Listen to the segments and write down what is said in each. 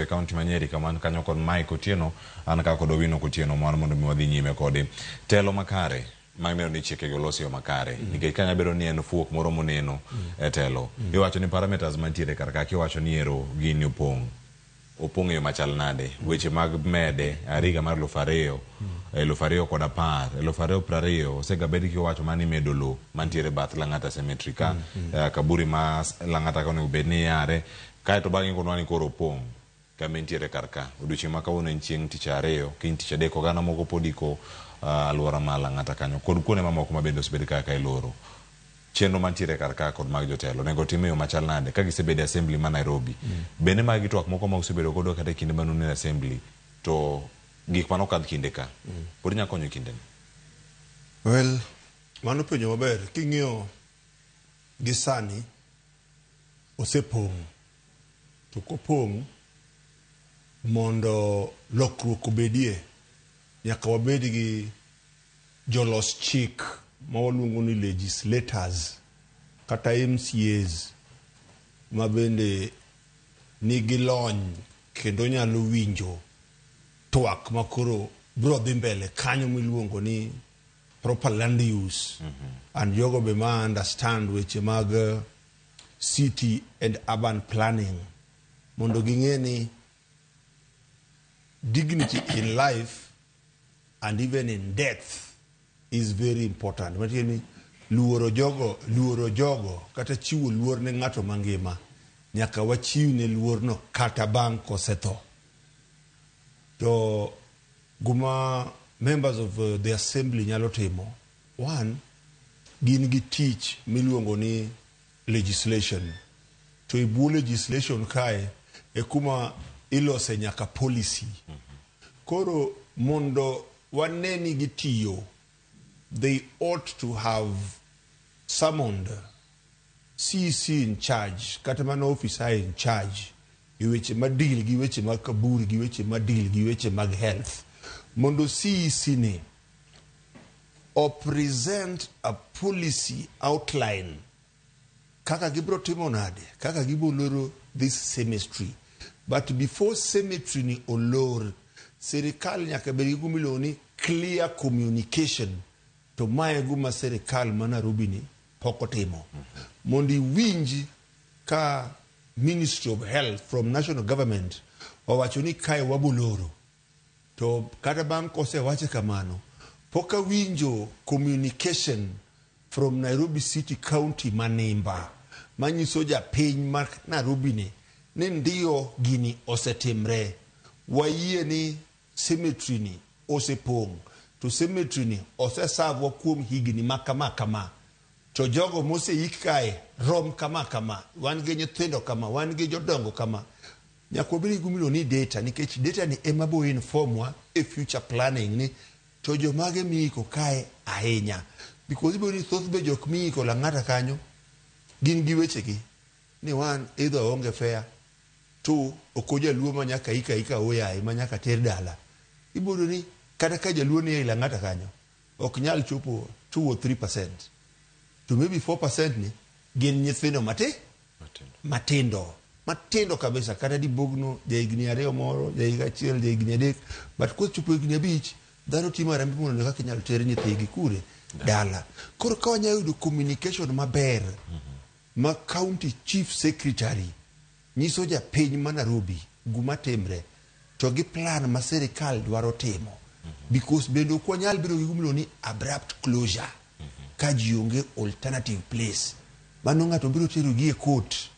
e kaunti ma Nyeri kama an kanyo kod Mike Otieno, an ka kod Owino Kotieno mar mondo mi wadhi nyime kode. Telo makare ma ni chikegi olos e yo makare nikech ka nyalo bedo ni en fuok moro moneno e telo iwacho ni parameters mantiere kar ka kiwacho ni ero gini opong' opong' e yo machal nade weche mag mede ariga mar 2000 2010 2020 osegabed kiwacho mana ni medo lowo mantiere bath Lang'ata Cemetery ka kaburi ma Lang'ata ka onego bed ni iyare kaeto bang'e ikonwa ni koro opong' kama entiere kar ka odiochieng' ma kawuono en chieng' tich ariyo kiny tich adek oganda moko pod iko alwora ma Lang'ata kanyo kod kuonde mamoko ma bende osebed kaka iloro chenro mantiere kar ka kod mag jotelo onego otim e yo machal nade ka gisebedo e assembly ma Nairobi bende magi twak moko ma usebedo godo kata e kinde mane un e assembly to gik mane okadh kinde ka pod nyalo konyo e kindeni. Well, mano penjo maber. King'iyo gi sani, osepong'. To kopong' mondo lokruok obedie, nyaka wabed gi jolos chik ma waluongo ni legislators kata MCAs ma bende nigi lony kendo nyalo winjo twak makoro bro dhi mbele kanyo miluongo ni proper land use and jogo be ma understand weche mag city and urban planning mondo ging'e ni dignity in life and even in death is very important. Matiende ni luoro jogo kata chiwo luor ne ng'ato mangima nyaka wachiw ne luorno kata bang' kosetho. To guma members of the assembly nyalo timo, one, gin gi tich miluongo ni legislation. To e bwo legislation kae e kuma ilose nyaka policy. Koro mondo wane ni gitiyo, they ought to have summoned CEC in charge kata mana officer in charge e weche ma deal gi weche mag kaburi gi weche ma deal gi weche mag health mondo CEC ni o present a policy outline kaka gibro timo nade kaka gibro loro this cemetery. But before cemetery ni olor, sirikal nyaka bed gi gima iluongo ni clear communication. To mae e gima sirikal ma Nairobi ni pok otimo mondo iwinj ka Ministry of Health from national government owacho ni kae waboloro, to kata bang' kosewache kamano pok awinjo communication from Nairobi City County manimba manyiso japiny ma Nairobi ni ndio gini osetimre, wayie ni cemetery ni osepong' to cemetery ni osesavwa kuom higni ma kama kama, to jogo moseik kae rom kama kama, wan gi nyithindo kama, wan gi jodongo kama. Nyaka wabed gi gima iluongo ni data nikech data ni ema bo inform wa e future planning ni to jomage miiko kae ahinya, because ibiro ni thoth be jok miiko Lang'ata kanyo gin gi wechegi ni one, either oonge fare, two, ok ojaluo ma nyaka ika ika oyaye ma nyaka ter dala. Ibiro yudo ni kata ka jaluo ni ei Lang'ata kanyo ok nyal chopo 2 or 3%, to maybe 4% ni gin nyithindo mati matindo matindo kabisa, kata dibogno jahigni 2 moro, jahiga 1, jahigni 3, but kochopo higni 5 dhano timo harambee mondo kaka inyalo ter nyithigi kure dala. Koro ka wanyalo yudo communication maber ma county chief secretary nyiso japiny ma Nairobi guma timre to gi plan ma sirikal dwaro timo, because bende ok wanyal bedo gi gima iluongo ni abrupt closure ka ji onge alternative place. Mano ng'ato biro tero gi e court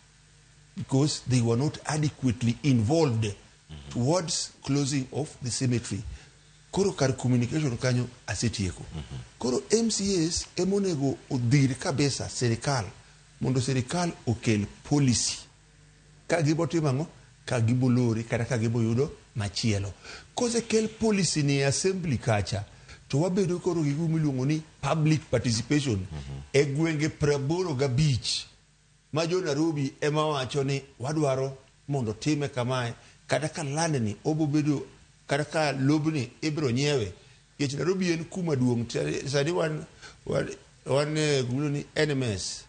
because they were not adequately involved towards closing of the cemetery. Koro kar communication kanyo asetieko. Koro MCAs emonego odhir kabisa sirikal mondo sirikal okel policy ka gibo timo ang'o, ka gibo lori kata ka gibo yudo machielo. Kosekel policy ni e assembly kacha to wabedo koro gi gima iluongo ni public participation e gwenge 85 ma jo Nairobi ema wacho ni wadwaro mondo time kamae, kata ka land ni obo bedo kata ka lobni ibiro nyiewe nikech Nairobi en kuma duong'. Sani wan e gima iluongo ni NMS.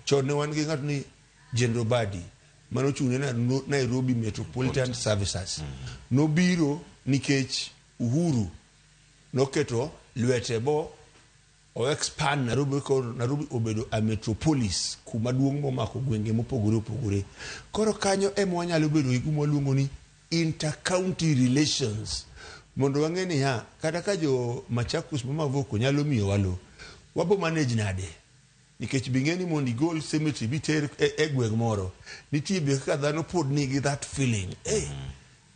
Chon ne wan gi ng'ato ni General Badi. Manochung' ne Nairobi Metropolitan Services. Nobiro nikech Uhuru noketo lwete bo o expand Nairobi, koro Nairobi obedo a metropolis kuma duong' momako gwenge mopogore opogore. Koro kanyo ema wanyalo bedo gi gima waluongo ni inter-county relations mondo wang'e niya kata ka jo Machakos ma Mavoko nyalo miyowa lo wabo manage nade nikech bing'e ni mondo igol cemetery biter e gweng' moro nitie be kaka dhano pod nigi that feeling hey,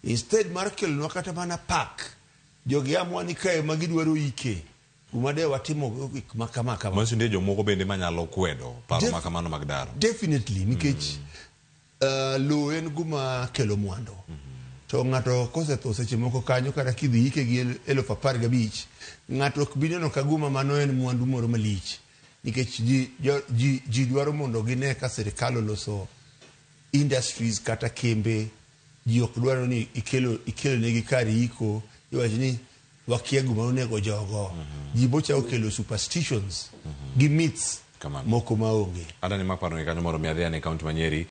instead mar kelonwa kata mana park jogi amua ni kae ma gidwaro ike kuma de watimo gik ma kama kama. Manyiso nitie jomoko bende manyalo kwedo paro ma kamano mag daro. Definitely nikech lowo en guma kelo mwandu. To ng'ato kosetho seche moko kanyo kata kidhi ike gi 15,000 ng'ato ok bi neno ka guma mano en mwandu moro malich nikech ji dwaro mondo gine ka sirikal oloso industries kata kembe. Ji ok dwaro ni ikelo negi kar iko iwacho ni wakia gima onego jogo. Ji bochako kelo superstitions gi myths Kamano. moko maonge. Adani mak paro ni kanyo mondo mi adhi ane kaunti ma Nyeri.